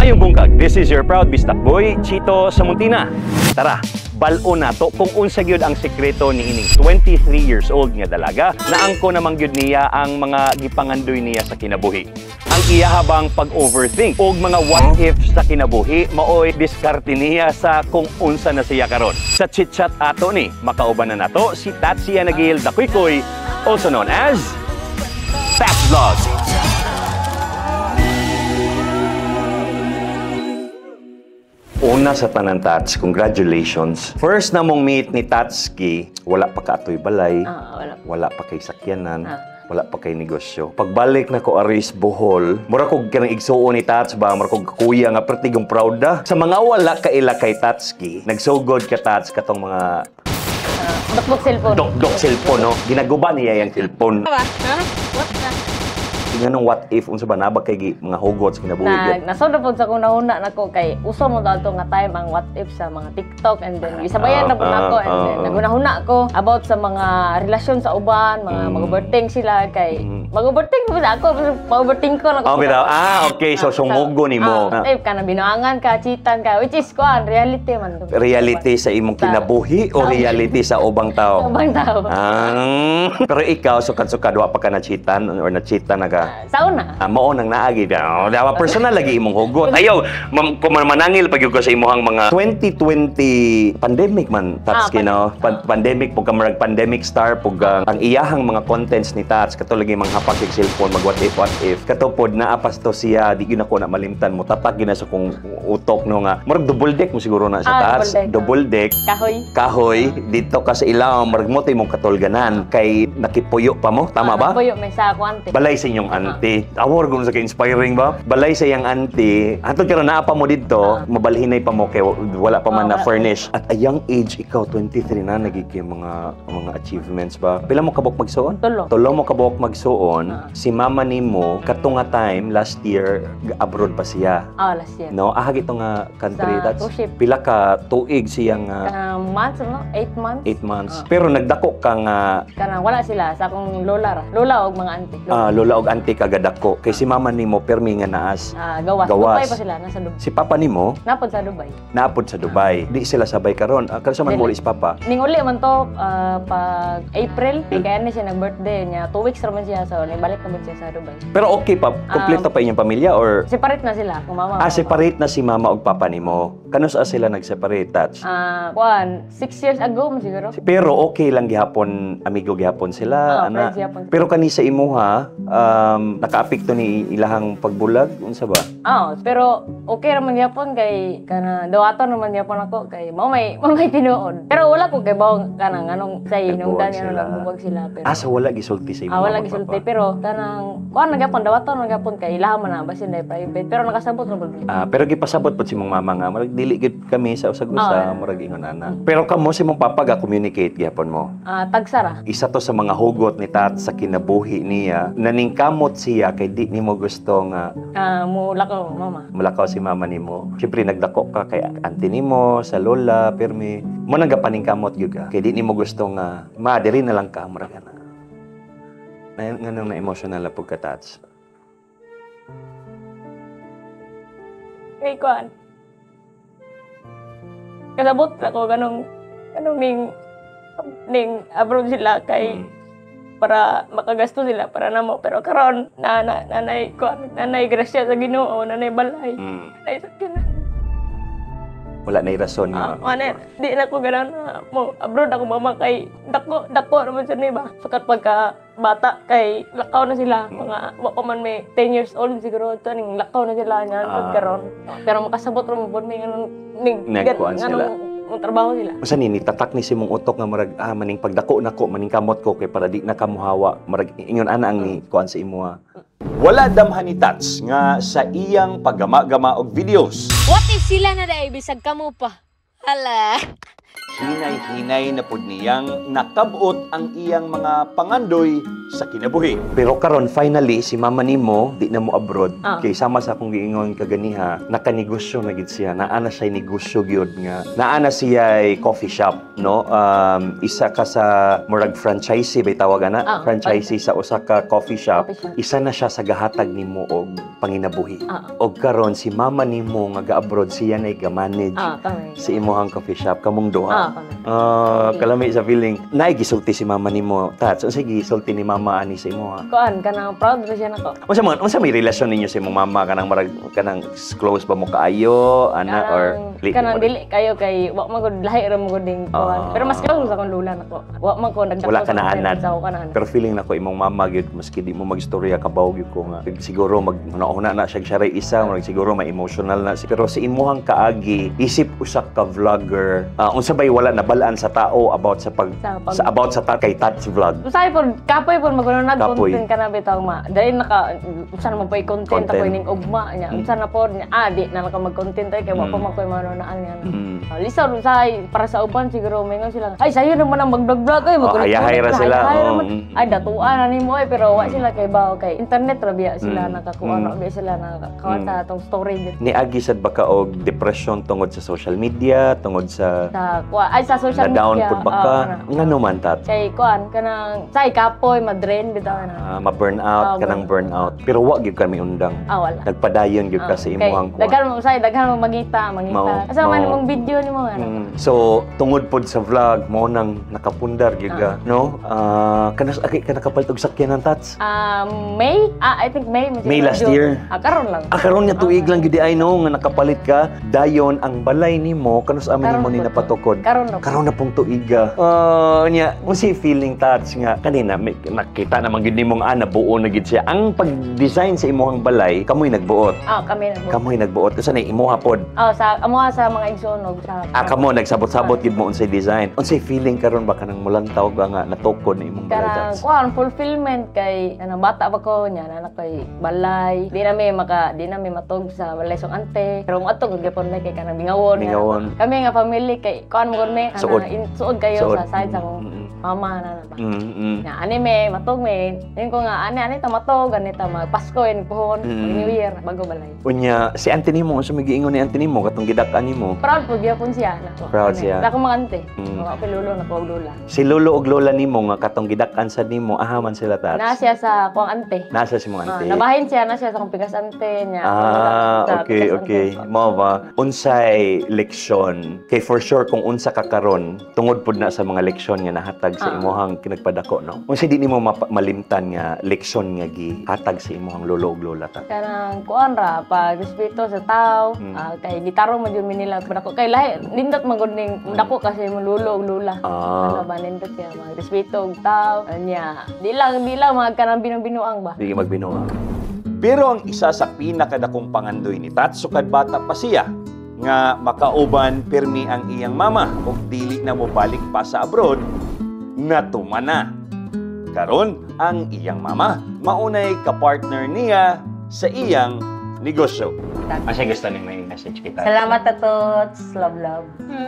Maayong buntag, this is your proud Bisdak boy, Chito Samontina. Tara, bal-on nato kung unsa gyud ang sekreto ni ining 23 years old nga dalaga na angko namang gyud niya ang mga gipangandoy niya sa kinabuhi. Ang iyahabang pag-overthink og mga what if sa kinabuhi maoy diskarte niya sa kung unsa na siya karon. Sa chit-chat ato ni, makauban na nato si Tatsia Nagil Dakuykoy, also known as Tats Vlog. Una sa tanan, Tats, congratulations. First na mong meet ni Tatski, wala pa kaatoy balay, Ah, wala. wala pa kay sakyanan, wala pa kay negosyo. Pagbalik na ko aris Bohol, mura kog kanang igsuon ni Tats ba, mura kog kuya nga pertigong proud da. Sa mga wala kaila kay Tatski, nagsugod ka Tats katong mga Dok-dok cellphone. Dok-dok cellphone, no? Ginaguba niya yung cellphone. Ba? Ha? What na? Nganong what if unsa ba nabag kay mga hugot sa kinabuhi Na gyud? nasod na pod sa akong nahuna nako kay uso mo daw nga time ang what if sa mga TikTok and then gisabayan na pod nako and then naghunahuna ko about sa mga relasyon sa uban, mga mag-overthink sila kay mag-overthink po sa ako, mag-overthink ko nako. Oh, bitaw. Ah, okay. So sungugo nimo. If ka na binuangan ka, cheatan ka, which is kuan reality man to. Reality sa imong kinabuhi o reality sa ubang tao? Sa ubang tao. Ah, pero ikaw sukad-sukad wa pa ka na-cheatan or na-cheatan na ka? Sa una. Ah, mao nang naagi ba? Dawa personal lagi imong hugot. Ayaw, kung manangil pag ko sa imong mga 2020 pandemic man Tatski, no? Pandemic pug ka murag pandemic star pug ang iyahang mga contents ni Tats kato lagi mga hapak og cellphone mag what if what if. Kato pod naa pa to siya di gyud nako na malimtan mo tatak gyud na sa kong utok no nga murag double deck mo siguro na sa Tats. Double deck, Double deck. Kahoy. Kahoy dito ka sa ilaw murag mo imong katulganan kay nakipuyo pa mo, tama ba? Nakipuyo may sa ako ante. Balay sa inyong auntie. Awor kung sa ka-inspiring ba? Balay sa iyang auntie. Hantod karon naa pa mo didto, mabalhinay pa mo kay wala pa man na furnish. At a young age, ikaw 23 na nagiging mga achievements ba? Pila mo kabok magsuon? Tulo. Tulo mo kabok magsuon. Si mama nimo kato nga time last year abroad pa siya. Last year. No, aha gito nga country Sa that's cruise ship. Pila ka tuig siya nga Months no? 8 months. 8 months. Pero nagdako ka nga Kanang wala sila sa akong lola ra. Lola og mga auntie. Lola og auntie kagadako. Kay si mama nimo permi nga naas. Gawas. Gawas. Dubai pa sila nasa Dubai. Si papa nimo napod sa Dubai. Napod sa Dubai. Di sila sabay karon. Kanus man Dili. mo si papa? Ning uli man to pag April, kay ani siya nag-birthday niya. 2 weeks ra man siya so nibalik na man siya sa Dubai. Pero okay pa, kompleto pa inyong pamilya or Separate na sila kung mama. Separate na si mama og papa nimo. Kanus sila nag-separate, Tats? Kuan, 6 years ago man siguro. Pero okay lang gihapon, amigo gihapon sila, ana. Friends gihapon. Pero kani sa imuha, nakaapekto ni ilahang pagbulag unsa ba? Pero okay ra man gihapon kay kana dawaton ra man gihapon ako kay mao may tinuod. Pero wala ko kay bawang kanang anong say Nagbuwag hinungdan nga sila. nagbuwag sila pero So wala gisulti sa imo. Wala mama, gisulti papa. pero kanang kuan na gihapon dawaton na gihapon kay ilaha man na basin day private pero nakasabot ra pud. Pero gipasabot pud si mong mama nga murag dili gid kami sa usag-usa, murag ingon ana. Pero kamo si mong papa ga communicate gihapon mo. Tagsa ra. Isa to sa mga hugot ni Tat sa kinabuhi niya. Naningkamot siya kay di nimo gusto nga Mulakaw mama. Mulakaw si mama nimo. Siyempre nagdako ka kay auntie nimo, sa lola, pirmi. Mo nang gapaningkamot gyud ka. Kay di nimo gusto nga ma diri na lang ka murag ana. Nganong na emotional na pud ka, Tats? Kay kuan. Kasabot ako ganong ning abroad sila kay para makagasto sila para namo pero karon na nanay kuan nanay grasya sa Ginoo, nanay balay, nanay sakyanan. Wala na rason nga. Ano, di na ko ganahan na mo abroad ako mama kay dako naman sa ba. Sukat pagka bata kay lakaw na sila mga wa pa man may 10 years old siguro to ning lakaw na sila niyan karon. Pero makasabot ra mo pud may nganong ning Nagkuan sila. Ang trabaho nila. Usa ni nitatak ni si mong utok nga murag maning pagdako nako maning kamot ko kay para di na kamuhawa murag ingon ana ang ni kuan sa imo. Wala damhan ni Tats nga sa iyang paggama-gama og videos. What if sila na dai bisag kamo pa? Hala. Hinay-hinay na pud niyang nakabot ang iyang mga pangandoy sa kinabuhi. Pero karon, finally, si mama nimo di na mo abroad. Kay sama sa akong giingon kaganiha, nakanegosyo na gid siya. Naa na siya negosyo gyud nga. Naa na siya coffee shop, no? Isa ka sa murag franchisee bay tawag ana? Franchisee sa usa ka coffee shop. Coffee shop. Isa na siya sa gahatag nimo og panginabuhi. Og karon, si mama nimo nga ga-abroad, siya na ga-manage Kami. Sa imuhang coffee shop, kamong duha. Kami. Ah, kalami sa feeling. Naay gisulti si mama nimo, Tats? Unsa gisulti ni mama ani sa imo, ha? Kuan, kanang proud ra siya nako. Unsa may relasyon ninyo sa imong mama, kanang marag kanang close ba mo kaayo ana or Kanang dili kayo kay wa man gud, lahi ra man gud ding kuan. Pero mas close sa akong lola nako. Wa man ko nagdako Wala ka sa na akong anad. parents, ako ka na anad. Pero feeling nako imong mama gyud, maski di mo magstorya, kabaw gyud ko nga siguro mag huna na siya, siya ray isa murag siguro may emotional na siya. Pero sa imuhang kaagi isip usa ka vlogger, unsa bay wala nabalaan sa tao about sa pag Sa pag sa about sa kay Tats Vlog? Usahay po, kapoy po, magununag Kapoy. Content ka na bitaw ma. Dahil naka, usa naman po content, Content. ako ining ugma niya. Usa na po, niya, di na lang ka mag-content ay, kaya wa pa man ko'y manunaan niya. Lisaw, usahay, para sa uban, siguro, mingon sila, "Ay, sayo naman ang mag-vlog-vlog, ay, Oh, hayahay ra sila, hayahay oh. naman." Ay, datuan na nimo, ay, pero wa sila kay bao, kay internet ra biya sila nakakuha, ra biya sila nakakuha sa atong story. Niagi sad ba ka og depression tungod sa social media, tungod sa Sa, kuha, ay, sa social na down media. pud ba Oo, ka? na. Ngano man, Tat? Kay, kuan, kanang, say, kapoy, madrain, bitaw na. Ma-burn out, Ah, kanang burn out. Pero wa gyud kami undang. Ah, wala. Nagpadayon gyud ka sa Kay, imuhang kuan. Daghan mo usay, daghan mo mangita, mangita. Mao, Asa man mao. imong video nimo ano? So, tungod pod sa vlog mo nang nakapundar gyud ka, no? Kanas aki ka nakapalit og sakyanan, Tats? May? I think May. May last June. year. Karon lang. Karon nga tuig lang gyud ay no nga nakapalit ka. Dayon ang balay nimo, kanus aman Karon nimo ni po to. napatukod? Karon na. Karon na pong tuiga. Nya, unsay feeling, Tats, nga kanina may, nakita naman gyud nimo nga nabuo na gyud siya. Ang pag-design sa imuhang balay, kamoy nagbuot? Kami na po. Kamoy nagbuot. Usa na imuha pod? Sa amoha sa mga igsoon og sa Kamo nagsabot-sabot gyud mo unsay design. Unsay feeling karon ba kanang mulantaw ka nga natukod na imong balay, Kanang Tats? kuan, fulfillment kay kanang bata pa ko nya na kay balay. Di na mi matog sa balay song ante. Pero moadto gud gyapon mi kay kanang bingawon. Bingawon. Kami nga family kay kuan mo gud mi kanang Suod. Suod kayo Suod. sa side sa akong mama na ba. Nga ani me matog me. Yun ko nga ani ani ta matog, ani ta magpasko in puhon, mag New Year bago balay. Unya, si auntie nimo, unsa may giingon ni auntie nimo katong gidak-an nimo? Proud po gyapon siya nako. Proud Ani, siya. sa akong mga ante. Mga ako lolo nako og lola. Si lolo og lola nimo nga katong gidak-an sa nimo, aha man sila, Tats? Na siya sa kuang ante. Nasa si mong auntie? Nabahin siya na siya sa akong pikas ante niya. Ah, Sa okay, pikas ante. Okay. Mao ba? Unsay leksyon? Kay for sure kung unsa ka karon, tungod pud na sa mga leksyon nga nahatag sa imuhang kinagpadako, no? Unsay di nimo malimtan nga leksyon nga gihatag sa imuhang lolo ug lola, Tat? Kanang kuan ra pag respeto sa tao, kay gitarong man jud mi nila padako kay lahi nindot man gud ning dako kasi mo lolo ug lola. Ano ba, nindot siya mag respeto og tao. Anya, di lang mga kanang binuang ba. Di magbinuang. Pero ang isa sa pinakadakong pangandoy ni Tats sukad bata pa siya nga makauban pirmi ang iyang mama ug dili na mobalik pa sa abroad, natuman na. Karon, ang iyang mama maunay kapartner niya sa iyang negosyo. Asa gusto ni may message kita? Salamat, Atots. Love, love.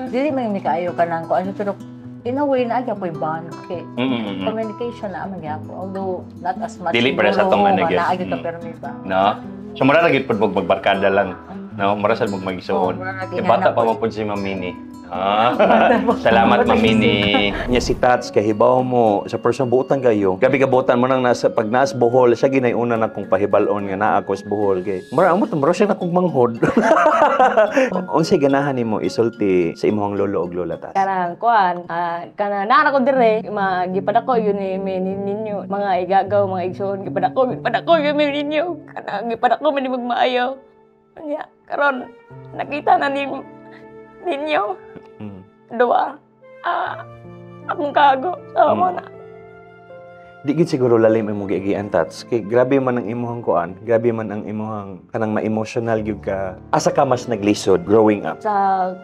Dili man mi kaayo ka nang kuan, pero in a way na agya po'y bond kay communication na man gyapon. Although not as much. Dili para sa siguro, atong ano nga gyud. Naa gyud ka pero may ba. No? So mura ra gyud pud mo magbarkada lang. No, mura sad mo magisuon. Oo, mura Eh, bata pa man pud si Mamini. Salamat, Mamini. Nya si Tats kahibaw mo sa person buotan kayo. Gabi kabuotan mo nang nasa pag naas Bohol, siya ginay una na kong pahibal-on nga naa ako sa Bohol kay. Mura amo to, mura siya na kong manghod. Unsay ganahan nimo isulti sa imong lolo ug lola, Tats? Kanang kuan, kana naa ko dire, magipadako yun ni mi ninyo, mga igagaw, mga igsoon, gipadako yun mi ninyo, kanang gipadako man ni magmaayo. Nya, karon nakita na ni ninyo duwa akong kago sa mo na. Di gid siguro lalim imong giagian, Tats. Kay grabe man ang imong kuan, grabe man ang imong kanang ma-emotional gyud ka. Asa ka mas naglisod growing up? Sa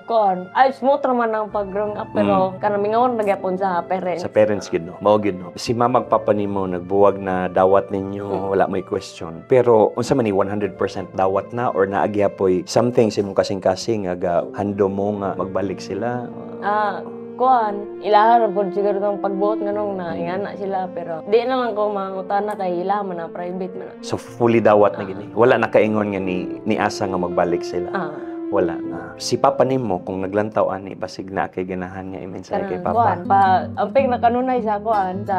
kuan, ay, smooth ra man ang pag-growing up, pero kanang mingawon na gyapon sa parents. Sa parents gid no. Mao gid no. Si mama ug papa nimo nagbuwag na dawat ninyo, wala may question. Pero unsa man ni, 100% dawat na or naa gyapoy something sa imong kasing-kasing nga ga hando mo nga magbalik sila? Ah, Kuan, ilaha ra pod siguro tong pagbuot nganong na ingana sila, pero di na lang ko mangutana kay ilaha man na, private man na. So fully dawat na gini. Wala na kaingon nga ni asa nga magbalik sila. Ah. Wala na. Si papa nimo, kung naglantaw ani, basig na kay ganahan nga i-mensahe kay Kanang papa. Kuan, pa amping na kanunay sa kuan sa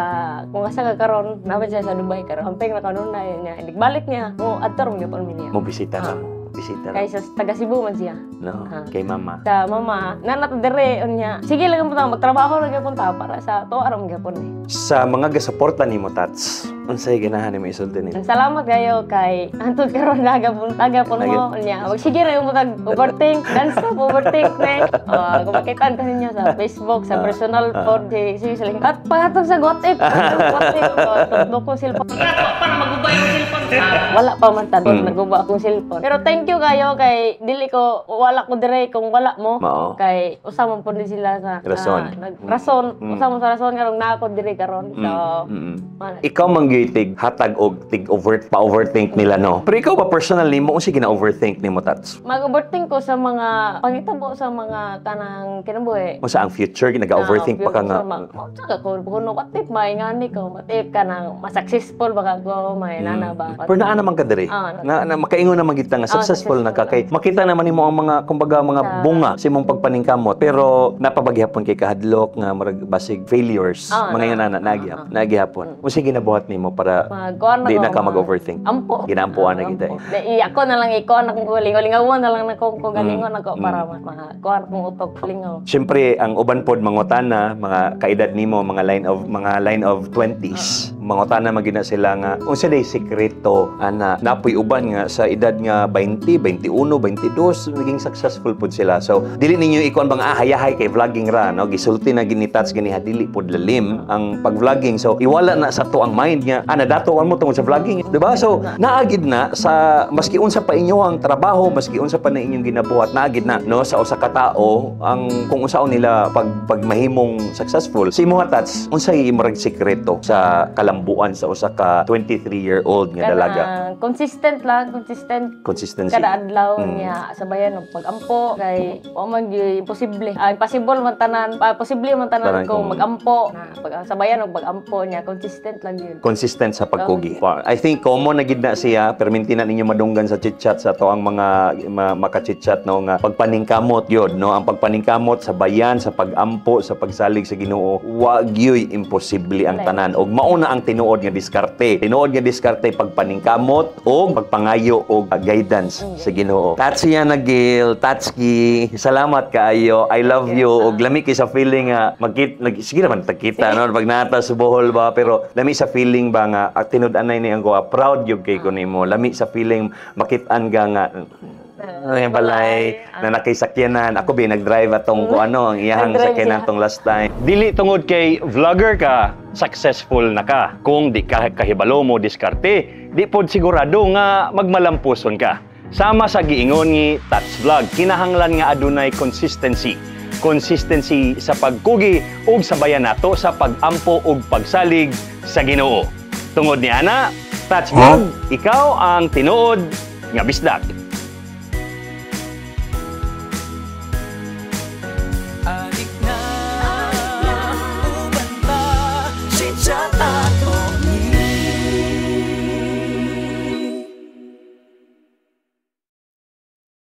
kung asa ka karon, naman siya sa Dubai karon. Amping na kanunay niya, balik niya mo adto ra gyud mi niya. Mo bisita na Ah. mo. Bisita na. Kay sa taga Cebu man siya. No, Ah. kay mama. Sa mama, nana ta dire unya. Sige lang punta magtrabaho ra gyud punta para sa to aram gyapon eh. Sa mga gasuporta nimo, Tats, unsay ganahan nimo isulti nimo? Salamat kayo kay antod karon naga pun taga pun mo unya. Wag sige ra mo tag overthink, dance stop overthink ne. Kung makitaan ka ninyo sa Facebook, sa personal pod si sige sila. At pahatog sa what if, what if, oh, ko cellphone. Para maguba yung cellphone. Wala pa man tanod naguba akong cellphone. Pero thank you kayo kay dili ko, wala ko dire kung wala mo. Mao. Kay usa man pud ni sila sa Rason. Rason, usa man sa rason karong naa ko dire karon. So, mana. Ikaw man gyud tig hatag og tig over pa overthink nila, no. Pero ikaw ba personally mo, unsa gina overthink nimo, Tats? Mag-overthink ko sa mga pangitabo sa mga kanang kinabuhi. Unsa ang future, ginaga-overthink pa ka nga? Saka ko kuno what if may ngani ko, what if kanang mas-successful baka ko, may nana ba. Pero naa naman ka diri. Ah, Na makaingon naman gid ta nga successful na ka kay makita naman nimo ang mga, kumbaga, mga bunga sa imong pagpaningkamot. Pero napabaghapon kay kahadlok nga murag basig failures. Ah, mga na. yun na nagihapon. Unsa ginabuhat nimo para Magkuan di ako, na ka mag-overthink? Ampo. Ginaampuan na Ah, kita ampo. Di, ako na lang ikuan akong lingawan na lang nako ko galingon ako para makuan akong utok lingaw. Siyempre, ang uban pod mangutana, mga kaedad nimo, mga line of 20s. Mangutana man gyud na sila nga unsa day sikreto ana, napoy uban nga sa edad nga 20, 21, 22 naging successful pod sila. So dili ninyo ikuan bang hayahay kay vlogging ra, no? Gisulti na gini Tats ganiha, dili pod lalim ang pag-vlogging. So iwala na sa to ang mind nga nadato mo tungod sa vlogging, di ba? So naagid na sa maski unsa pa inyo ang trabaho, maski unsa pa na inyong ginabuhat, naagid na, no, sa usa ka tao ang kung unsaon nila pag pagmahimong successful. Si imo, Tats, unsay murag sikreto sa kalambuan sa usa ka 23-year-old nga dalaga? Kanang consistent lang, consistent. Consistency. Kada adlaw niya sabayan og pag-ampo kay wa man gyud imposible. Ah, impossible man tanan, posible man tanan Tanan kung mag-ampo. Na pag sabayan og pag-ampo niya, consistent lang yun. Consistent sa pagkugi. I think common na gid na siya, perminti na ninyo madunggan sa chit-chat sa to ang mga maka-chit-chat, no, nga pagpaningkamot yun, no, ang pagpaningkamot sa bayan, sa pagampo, sa pagsalig sa Ginoo, wa gyuy imposible ang tanan. Og mauna ang tinuod nga diskarte. Tinuod nga diskarte, pagpaningkamot og pagpangayo og guidance sa Ginoo. Tatsiana Gil, Tatski, salamat kaayo. I love you. Og lami kay sa feeling nga magkit nag, sige naman tagkita, no, pag nata sa Bohol ba, pero lami sa feeling ba nga tinud-anay ni ang kuha, proud gyud kay ko nimo. Lami sa feeling makit-an ka nga ay, balay na nakisakyanan. Ako ba nag-drive atong ko ano, ang iyahang Nag-drive sakyanan siya. Tong last time. Dili tungod kay vlogger ka, successful na ka. Kung di ka kahibalo mo diskarte, di pod sigurado nga magmalampuson ka. Sama sa giingon ni Tats Vlog, kinahanglan nga adunay consistency. Consistency sa pagkugi ug sabayan nato sa pagampo ug pagsalig sa Ginoo. Tungod ni ana, Tats Vlog, ikaw ang tinuod nga bisdak.